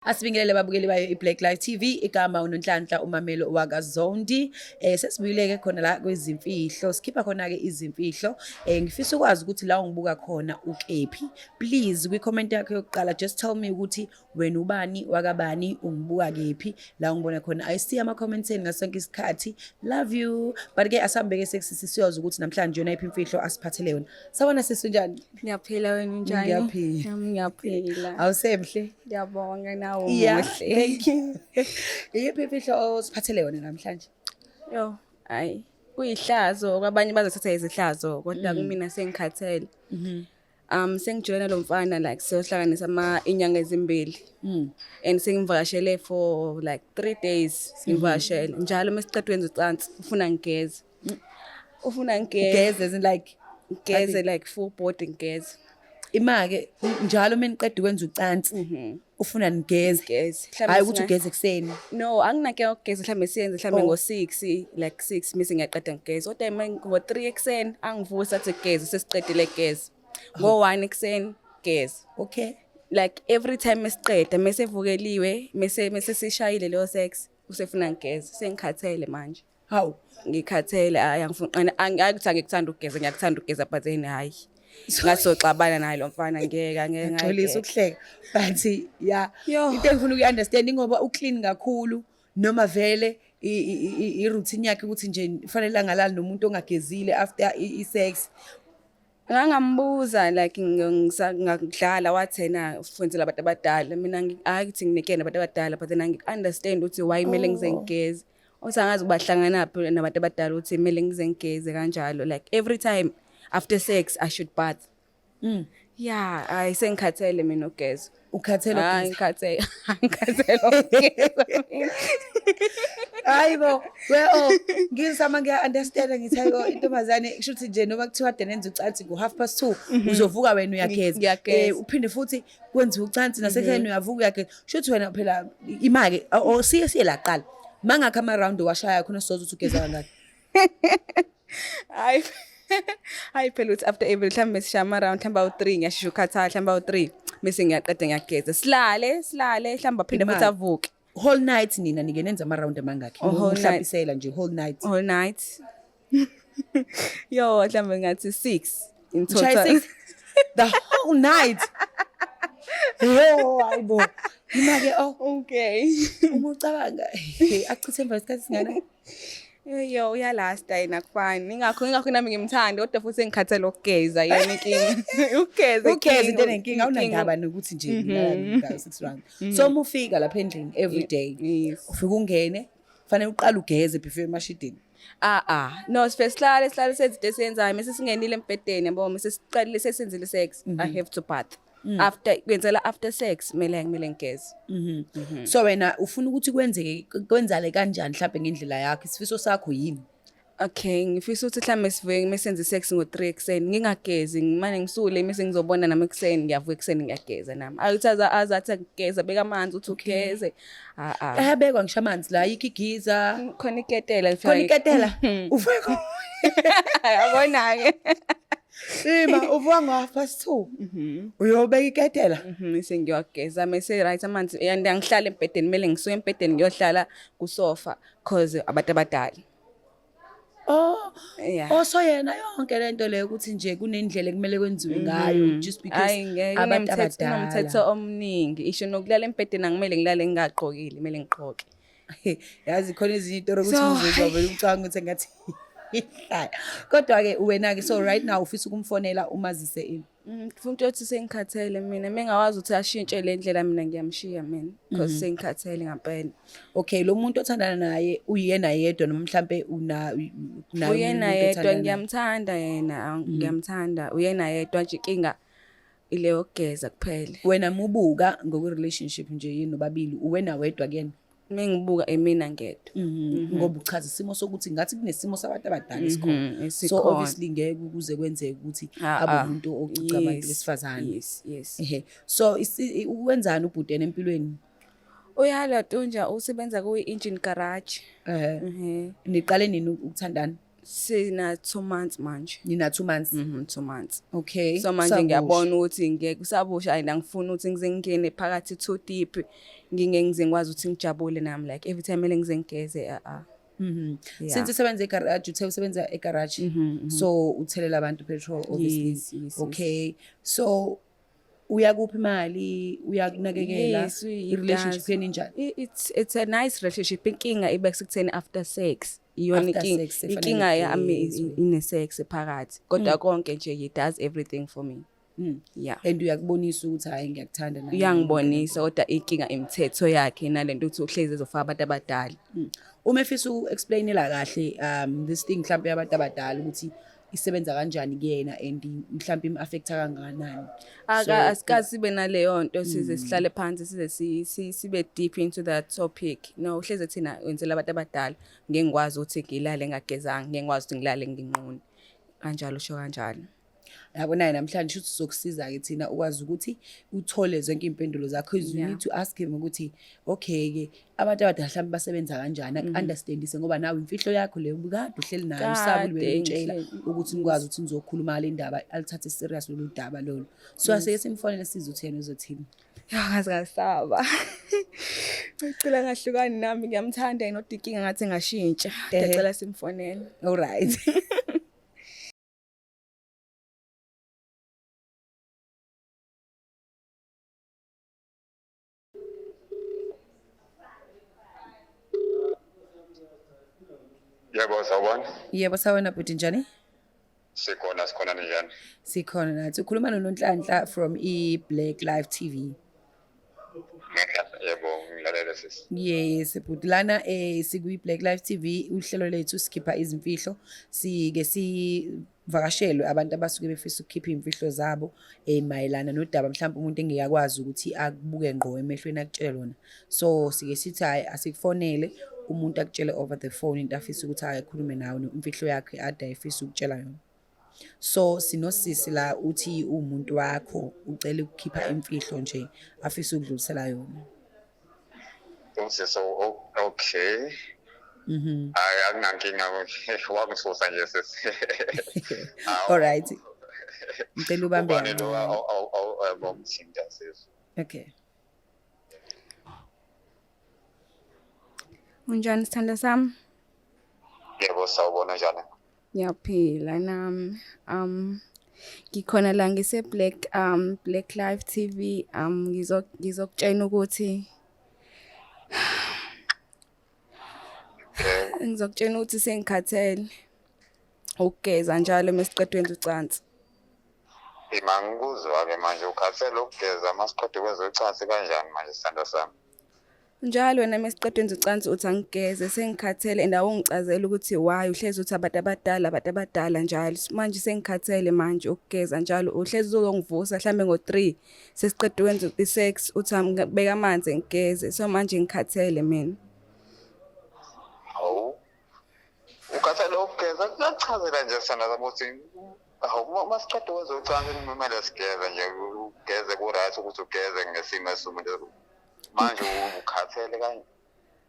Asibingelele ababukeli bayo iBlack Life TV, igama uNonhlanhla uMamelo wakaZondi. Sesibuyile ke khona la kwezimfihlo, sikhipha khona ke izimfihlo. Ngifisa ukwazi ukuthi la ungibuka khona ukephi. Please, kwi comment yakho yokuqala, just tell me ukuthi wena ubani wakabani, ungibuka kephi la ungibona khona. I see ama comments enu ngasonke isikhathi. Love you. But ke asihambeke sekusisi, siyoza ukuthi namhlanje yona iphi imfihlo asiphathele yona. Sawona sisi, unjani? Ngiyaphila, wena unjani? Ngiyaphila. Nami ngiyaphila. Awusemhle. Ngiyabonga, nawe Yeah, umuhle. thank you. Iyiphi imfihlo osiphathele yona namhlanje? Yo, hayi. Kuyihlazo, kwabanye bazothatha izihlazo, kodwa kumina sengikhathele. Sengijoyina lo mfana, like siyohlanganisa ama inyanga ezimbili. And sengimvakashele for like 3 days, singimvakashele. Njalo mesiqeda ukwenza ucansi, ufuna ngigeze. Ufuna ngigeze. Ugeze as in like Ngigeze like full body ngigeze. Ima-ke, njalo uma niqeda ukwenza ucansi ufuna nigeze? Ngigeze. Hhayi ukuthi ugeze ekuseni. No, anginankinga ukugeza, mhlawumbe siyenze mhlawumbe Oh. ngo-6, like 6, mise ngiyaqeda ngigeze. Kodwa ima ngo-3 ekuseni angivusa athi geze, sesiqedile, geze. Ngo-1 ekuseni, geze. Like every time esiqeda, mase evukeliwe, mase sishayile leyo sex, usefuna ngigeze. Sengikhathele manje. Hawu. Ngikhathele, hayi, angifuni, hayi ukuthi angikuthanda ukugeza, ngiyakuthanda ukugeza, but then hayi. Ngasoxabana naye lo mfana, ngeke, angeke. Xolisa ukuhleka, but ya Yo. into engifuna ukuyi-understand, ingoba uclean kakhulu noma vele i-routine yakhe ukuthi nje kufanele angalali nomuntu ongagezile after i-sex? Ngangambuza like ngakudlala, wathi yena ufundisela abantu abadala. Mina hayi ukuthi nginikene abantu abadala, but then angi-understand ukuthi why kumele ngize ngigeze. Uthi angazi ubahlanganaphi nabantu abadala ukuthi kumele ngize ngigeze kanjalo. Like every time after sex I should bath. Yeah, hayi, sengikhathele mina ukugeza. Ukhathele Hayi, ukugeza? ngikhathele. Ngikhathele ukugeza mina. Hayi bo, we, oh, ngizama ngiya-understand, ngithi hayi bo, intombazane kusho ukuthi nje noma kuthiwa kade nenza ucansi ngo-2:30, uzovuka wena uyageza. Ngiyageza. Uphinde futhi kwenziwa ucansi nasekuseni, uyavuka uyageza. Kusho ukuthi wena phela ima-ke, o siye laqala. Mangakhi ama-round owashaya khona sizoza ukuthi ugeza kangaki? Hayi. Hayi phela, ukuthi after every, mhlawumbe sishaya ama-round mhlawumbe awu-3, ngiyashesha ukukhathala, mhlawumbe awu-3, bese ngiyaqeda ngiyageza. Silale, silale, mhlawumbe aphinde futhi Imali. avuke. Whole night nina nike nenza ama-round amangakhi? Oh, whole night. Uhlabisela nje whole night. All night. Yo, mhlawumbe ngathi 6 in Ushaya total. 6 the whole night? Yo, hayi bo. Ima-ke, oh. Okay. Uma ucabanga, achithe emva kwesikhathi singana. Yo, uyalasta yena, kufani. Ingakho nami ngimthanda, kodwa futhi engikhathele ukugeza yena inkinga. Ukugeza. Ugeza into enenkinga, awunandaba nokuthi nje ngilala 6 round. So uma ufika lapha endlini every day, ufika ungene, fanele uqale ugeze before emashidini? Ah ah. No, sifike sihlale senze into esiyenzayo, mase singenile embhedeni, yabo, mase siqalile sesenzile sex, I have to bath. After kwenzela after sex kumele ngigeze. So wena ufuna ukuthi kwenzeke kwenzale kanjani, mhlawumbe ngendlela yakho, isifiso sakho yini? Okay, ngifisa ukuthi mhlawumbe sivuke mesenze sex ngo-3 ekuseni, ngingagezi, ngimane ngisule, mase ngizobona nami ekuseni, ngiyavuka ekuseni ngiyageza nami. Akuthi azathi akugeza, beka amanzi uthi ugeze. Ah ah. Ayabekwa ngisho amanzi la, ayikho igiza? Khona iketela. Khona iketela. Uvuka Yabona-ke. Ima, uvuka ngo-2:30. Uyobeka iketela. Sengiyogeza mase right amanzi, and angihlala embhedeni, kumele ngisuke embhedeni ngiyohlala kusofa cause abantu abadala. Oh. Yeah. Oh, so yena yonke lento leyo ukuthi nje kunendlela ekumele kwenziwe ngayo just because Hayi ngeke, abantu kunomthetho abadala. omningi. Isho nokulala embhedeni, angimele ngilale ngingagqokile, kumele ngigqoke. Yazi khona ezinye itori ukuthi So, uzozwa vele ucabanga ukuthi engathi ihlaya. Kodwa-ke wena-ke, so right now ufisa ukumfonela umazise ini? Ngifuna ukuthi sengikhathele mina, mengawazi ukuthi ashintshe le ndlela, mina ngiyamshiya mina because sengikhathele ngampela. Okay, lo muntu othandana naye uyena yedwa noma mhlambe una unaye Uyena umuntu yedwa. othandana naye? Ngiyamthanda yena, ngiyamthanda, uyena yedwa nje, inkinga ile yokugeza kuphela. Wena mubuka ngokwe-relationship nje yini nobabili, uwena wedwa kuyena? Mengibuka emina ngedwa. Ngoba uchaza isimo sokuthi ngathi kunesimo sabantu abadala esikhona, so Esikhona. obviously ngeke kuze kwenzeke ukuthi Ah, abe ah. umuntu ocuca abantu besifazane. Yes. Ehe, so wenzani ubhuti yena empilweni? Uyala tunja, usebenza kuyi-engine garage. Niqale nini ukuthandana? Sina 2 months manje. Nina 2 months. 2 months. Okay. So manje Kusabusha. ngiyabona ukuthi ngeke kusabusha and angifuni ukuthi ngize ngingene phakathi too deep, nginge ngize ngikwazi ukuthi ngijabule nami, like every time kumele ngize ngigeze a a. Yeah. Since usebenza egarage, uthe usebenza egarage. So uthelela abantu petrol, obviously. Yes. Okay. So uyakuphi imali, uyakunakekela? Yes, he I-relationship does. yenu injani? It's a nice relationship. Inkinga ibe sekutheni after sex. Iyona After inkinga. sex sefanele Inkinga yami igezwe. ine sex phakathi. Kodwa konke nje, he does everything for me. Yeah. And uyakubonisa ukuthi hayi, ngiyakuthanda nami? Uyangibonisa, kodwa inkinga imithetho yakhe nalento ukuthi uhlezi ezofaka abantu abadala. Uma efisa uku-explainela kahle this thing mhlawumbe yabantu abadala, ukuthi isebenza kanjani kuyena and mhlawumbe im-affecta kangakanani. Aka asikaze sibe naleyo nto, size sihlale phansi, size sibe deep into that topic. No, uhleze thina wenzela abantu abadala, ngeke ngikwazi ukuthi ngilale ngagezanga, ngeke ngikwazi ukuthi ngilale nginqunu. Kanjalo, usho kanjalo. Yabona, namhlanje shuthi sizokusiza-ke thina ukwazi ukuthi uthole zonke iy'mpendulo zakho, because you need to ask him ukuthi okay-ke, abantu abadala mhlawumbe basebenza kanjani, aku-understandise, ngoba nawe imfihlo yakho leyo ubukade uhleli nayo, usaba Kade ulibele umtshela ngihleli. ukuthi nikwazi ukuthi nizokhuluma ngale ndaba, alithathe serious lolu daba lolu. So aseke simfonele size ukuthi yena uzothini. Ya, ngaze ngasaba. Ngicela ngahlukani nami, ngiyamthanda yena, kodwa inkinga ngathi ngashintsha. Ngiyacela simfonele. All right. Yebo, sawubona. Yebo, sawubona bhuti, njani? Sikhona, sikhona, ninjani? Sikhona nathi. Ukhuluma noNonhlanhla from i-Black Life TV. Yebo, ngilalele sisi. Yes, bhuti, lana sikwi Black Life TV, uhlelo lethu sikhipha izimfihlo, sike sivakashelwe abantu abasuke befisa ukukhipha izimfihlo zabo mayelana nodaba mhlawumbe umuntu engiyakwazi ukuthi akubuke ngqo emehlweni akutshele lona. So sike sithi hayi, asikufonele umuntu akutshele over the phone into afisa ukuthi ayikhulume nawe, imfihlo yakhe ade ayifisa ukutshela yona. So sinosisi la, uthi umuntu wakho ucela ukukhipha imfihlo nje afisa ukudlulisela yona. Usisi, okay. Hayi, akunankinga, wangisusa nje sisi. All right. Ngicela ubambe Ubani lo? kancane. Awumthinta sisi. Okay. Unjani, sithanda sami? Yebo, sawubona, njani? Ngiyaphila nami. Ngikhona la, ngise Black Life TV. Ngizokutshela ukuthi ngizokutshela ukuthi sengikhathele ukugeza njalo mesiqeda ukwenza ucansi. Ima, ngikuzwa-ke manje, ukhathele ukugeza masiqeda ukwenza ucansi kanjani manje, sithando sami? Njalo wena mesiqeda ukwenza ucansi uthi angigeze, sengikhathele, and awungicazela ukuthi why uhlezi uthi abantu abadala, abantu abadala njalo. Manje sengikhathele manje ukugeza njalo, uhlezi uzongivusa mhlambe ngo-3 sesiqeda ukwenza i-sex, uthi beka amanzi ngigeze. So manje ngikhathele mina. Hawu. Ukhathele ukugeza, kuyachazela nje sithando sami ukuthi hawu, masiqeda ukwenza ucansi kumele sigeze nje, ugeze ku-right ukuthi ugeze ngesimo esumuntu. Manje ukhathele kanje.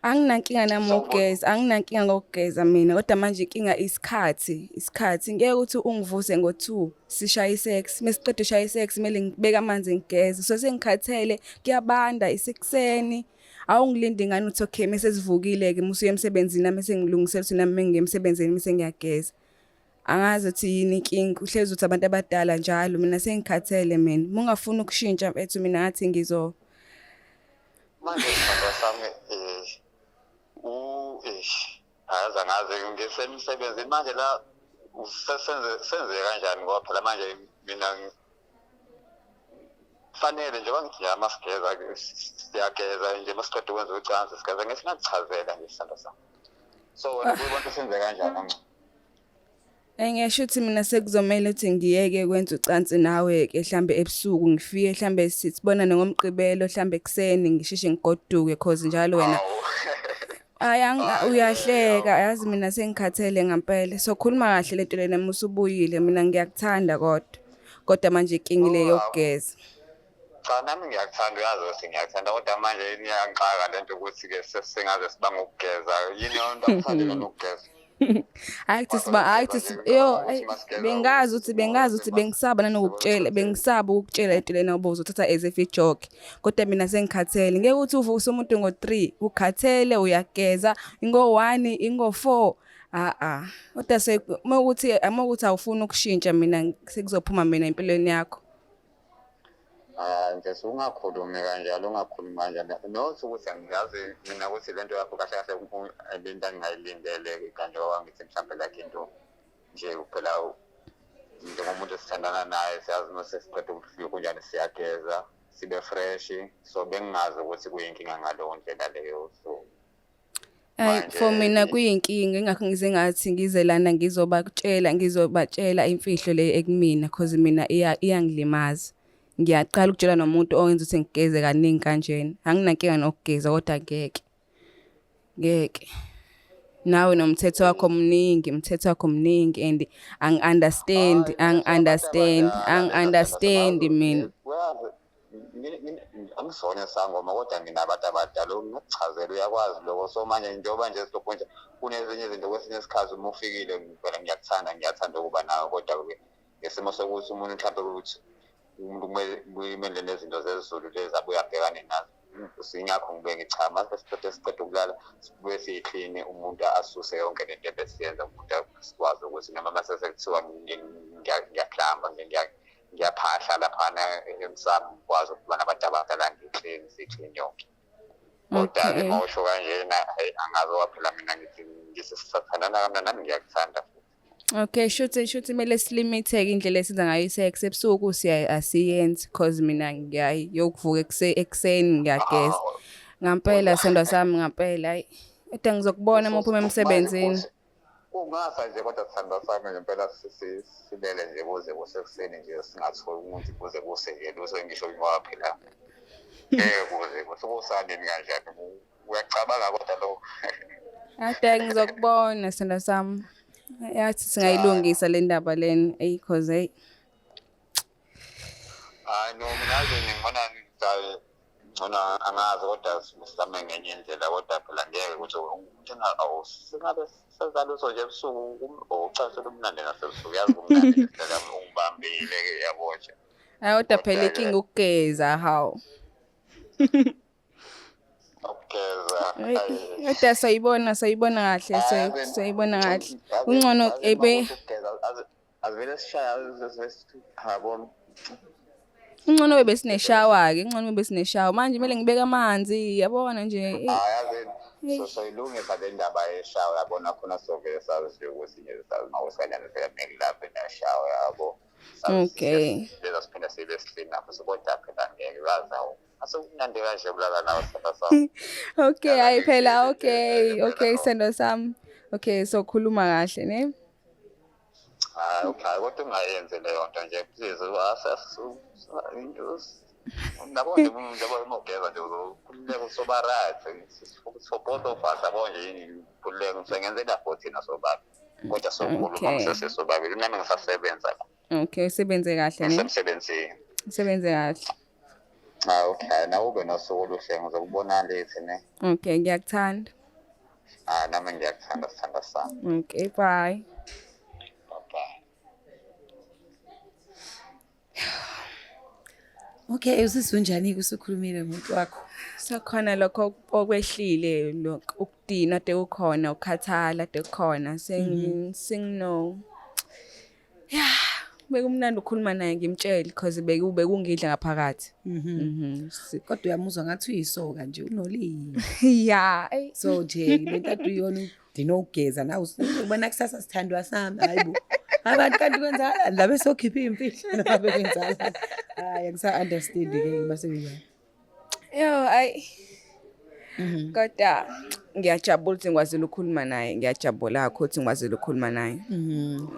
Anginankinga nami ngokugeza, anginankinga ngokugeza mina, kodwa manje inkinga isikhathi, isikhathi. Ngeke ukuthi ungivuse ngo-2 sishaye i-sex, mesiqeda ushaya i-sex kumele ngibeke amanzi ngigeze. So sengikhathele, kuyabanda, isekuseni. Awungilindi ngani uthi okay, mase sivukile-ke musuya emsebenzini, nami sengilungisela ukuthi nami mengiya emsebenzini mase ngiyageza. Angazi ukuthi yini inkinga, uhlezi uthi abantu abadala njalo, mina sengikhathele mina. Uma ungafuni ukushintsha mfethu, mina ngathi ngizo Manje sithandwa sami, u azi angazi, ngisemsebenzini manje la, usesenze senze kanjani, ngoba phela manje mina fanele nje bangithi nje masigeza siyageza nje masiqeda ukwenza ucansi sigeza, ngithi ngakuchazela nje sithandwa sami. So wena kuyibona senze kanjani ngcono? Ngisho ukuthi mina sekuzomela ukuthi ngiyeke kwenza ucansi nawe-ke hlambe ebusuku, ngifike hlambe sibonane ngoMgqibelo hlambe ekuseni, ngisheshe ngigoduke, cause njalo wena Hawu. Hayi, uyahleka, yazi mina sengikhathele ngampela. So khuluma kahle lento lena musubuyile, mina ngiyakuthanda kodwa manje inkinga ile yokugeza. Cha, nami ngiyakuthanda, uyazi ukuthi ngiyakuthanda, kodwa manje iyangixaka lento ukuthi-ke sesingaze sibanga ukugeza. Yini yonto akuthandi yona ukugeza? Hayi kuthi siba hayi kuthi yo bengazi ukuthi bengisaba nanokukutshela, bengisaba ukukutshela into lena ngoba uzothatha as if i-joke. Kodwa mina sengikhathele. Ngeke uthi uvuse umuntu ngo-3, ukhathele uyageza, ingo-1, ingo-4. Ah ah. Kodwa mawukuthi awufuni ukushintsha, mina sekuzophuma mina empilweni yakho. Ah nje ungakhulumi kanjalo, ungakhulumi kanjalo. Not ukuthi angiyazi mina ukuthi lento yakho kahle kahle lento engingayilindele kanje, ngithi mhlambe like into nje kuphela njengomuntu esithandana naye, siyazi uma sesiqeda ukufika kunjani, siyageza sibe fresh, so bengingazi ukuthi kuyinkinga ngaleyo ndlela leyo, so Hayi, for mina kuyinkinga, ingakho ngize ngathi ngize lana ngizobatshela imfihlo le ekumina, cause mina iyangilimaza. Ngiyaqala ukutshela nomuntu owenza ukuthi ngigeze kaningi kanjena. Anginankinga nokugeza, kodwa ngeke. Ngeke. Nawe nomthetho wakho mningi, umthetho wakho mningi and angi-understand, angi-understand, angi-understand mina. Uyazi, angisona isangoma, kodwa nginabantu abadala, ngingakuchazela, uyakwazi lokho. So manje njengoba nje silokhu nje kunezinye izinto, kwesinye isikhathi uma ufikile phela ngiyakuthanda, ngiyathanda ukuba nawe, kodwa-ke ngesimo sokuthi umuntu mhlawumbe ukuthi umuntu kumele nezinto zezulu lezi abuye abhekane nazo, singakho ngibuye ngicha mase siqeda ukulala sibuye siyikline, umuntu asuse yonke lento ebesiyenza, umuntu sikwazi ukuthi noma mase sekuthiwa ngiyaklamba, ngiyaphahla laphana emsamo, ngikwazi ukuba nabantu abadala, ngi-clean, siyi-clean yonke. Kodwa-ke uma usho kanjena, hhayi, angazi waphela, mina ngithi ngisisathandana kamna nami ngiyakuthanda futhi. Okay, shuthi kumele si-limit-e indlela esenza ngayo i-sex ebusuku, siya asiyenzi cause mina ngiyayokuvuka ekuseni ngiyageza. Ngampela sithandwa sami, ngampela, hayi. Kodwa ngizokubona uma uphuma emsebenzini. Kungasa nje, kodwa sithandwa sami, ngempela silele nje kuze kusekuseni nje, singatholi umuntu kuze kuse nje lutho, ngisho ngoba phela ngeke kuze kusukusaleni kanjani, uyacabanga kodwa lokho. Ade ngizokubona sithandwa sami. Yathi singayilungisa le ndaba lena, eyi, cause hey. Hayi no, mina nje ngibona ngcono, angazi, kodwa sizame ngenye indlela, kodwa phela ngeke ukuthi umuntu singabe senza lutho nje ebusuku, ucansi olumnandi nasebusuku, yazi kumnandi nje, ungibambile, yabo nje. Hayi, kodwa phela inkinga ukugeza, hawu. Ukugeza. Kodwa sayibona kahle, sayibona kahle. Ungcono ebe Azivele sishaya yabona. Ungcono bebe sineshawa-ke, ingcono bebe sineshawa. Manje kumele ngibeke amanzi, yabona nje. Hayi, yazi, so soyilungisa le ndaba yeshawa, yabona, khona sovele sazi nje ukuthi nje sazi uma usanani phela kumele neshawa, yabo. Okay. Leza siphinde sibe sihleli napho, so kodwa phela ngeke bazi, awu, asekumnandi kanje kulala nawe, sithandwa sami. Okay, hayi phela, okay, sithandwa sami. Okay, so khuluma kahle ne? Hayi, okay, kodwa ungayenzi leyo nto nje, please. Nabo nje njengoba uma ugeza nje ukhululeka, soba right for both of us, yabo nje, khululeka, ngisengenzela for thina sobabili, kodwa sokhuluma ngisesesobabili, nami ngisasebenza la. Okay, usebenze kahle ne? Ngisemsebenzini. Usebenze kahle. Ah, okay, nawe ube nosuku oluhle, ngizokubona late ne. Okay, ngiyakuthanda. Ah, nami ngiyakuthanda, sithandwa sami. Okay, bye. Bye bye. Okay, usizwe njani-ke usukhulumile nomuntu wakho? Sakhona lokho okwehlile, lokho ukudinwa ade kukhona, ukukhathala ade kukhona, sengino yeah, bekumnandi ukukhuluma naye ngimtshele because bekungidla ngaphakathi. Kodwa uyamuzwa ngathi uyisoka nje, unolimi. Yeah, ey. So nje lento ade uyona udinokugeza nawe ubona kusasa, sithandwa sami, hayi bo. Abantu kanti kwenzakalani la besokhipha iy'mfihlo noma bekwenzakalani? Hhayi, angisa-understand-ke mase kunjalo. Yo, ayi. Kodwa ngiyajabula ukuthi ngikwazile ukukhuluma naye. Ngiyajabula kakhulu ukuthi ngikwazile ukukhuluma naye.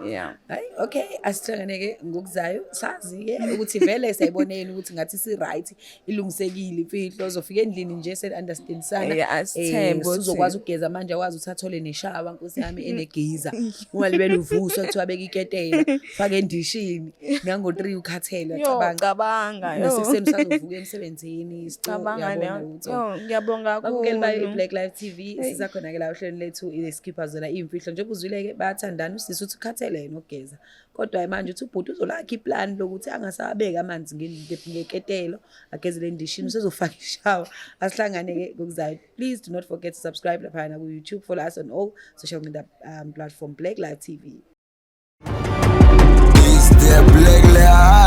Yeah. Hayi, okay, asihlangane-ke ngokuzayo, sazi-ke ukuthi vele siyayibonela ukuthi ngathi si-right, ilungisekile imfihlo, uzofika endlini nje seni-understandisana. Yeah, asithembe ukuthi- Sizokwazi ukugeza manje, akwazi ukuthi athole neshawa, nkosi yami, enegiza. Ungalibele uvuswa kuthiwa beka iketela, fake endishini, nango-3 ukhathele, Yo, uyacabanga. cabanga. Yo. Nasekuseni usazovuka emsebenzini, still Cabanga uyabona leyo. ukuthi Yo, ngiyabonga babukeli bayo kakhulu. i-Black Life TV. TV, sisakhona ke la ohlelweni lethu isikhipha zona iy'mfihlo. Njengoba uzwile-ke, bayathandana, usisi uthi ukhathele yena ukugeza, kodwa manje uthi ubhuti uzolakha iplani lokuthi angasabeki amanzi ngeketelo, agezele endishini, usezofaka ishawa. Asihlangane-ke ngokuzayo. Please do not forget to subscribe laphayana ku-YouTube, follow us on all social media platform, Black Life TV. It's the Black Life.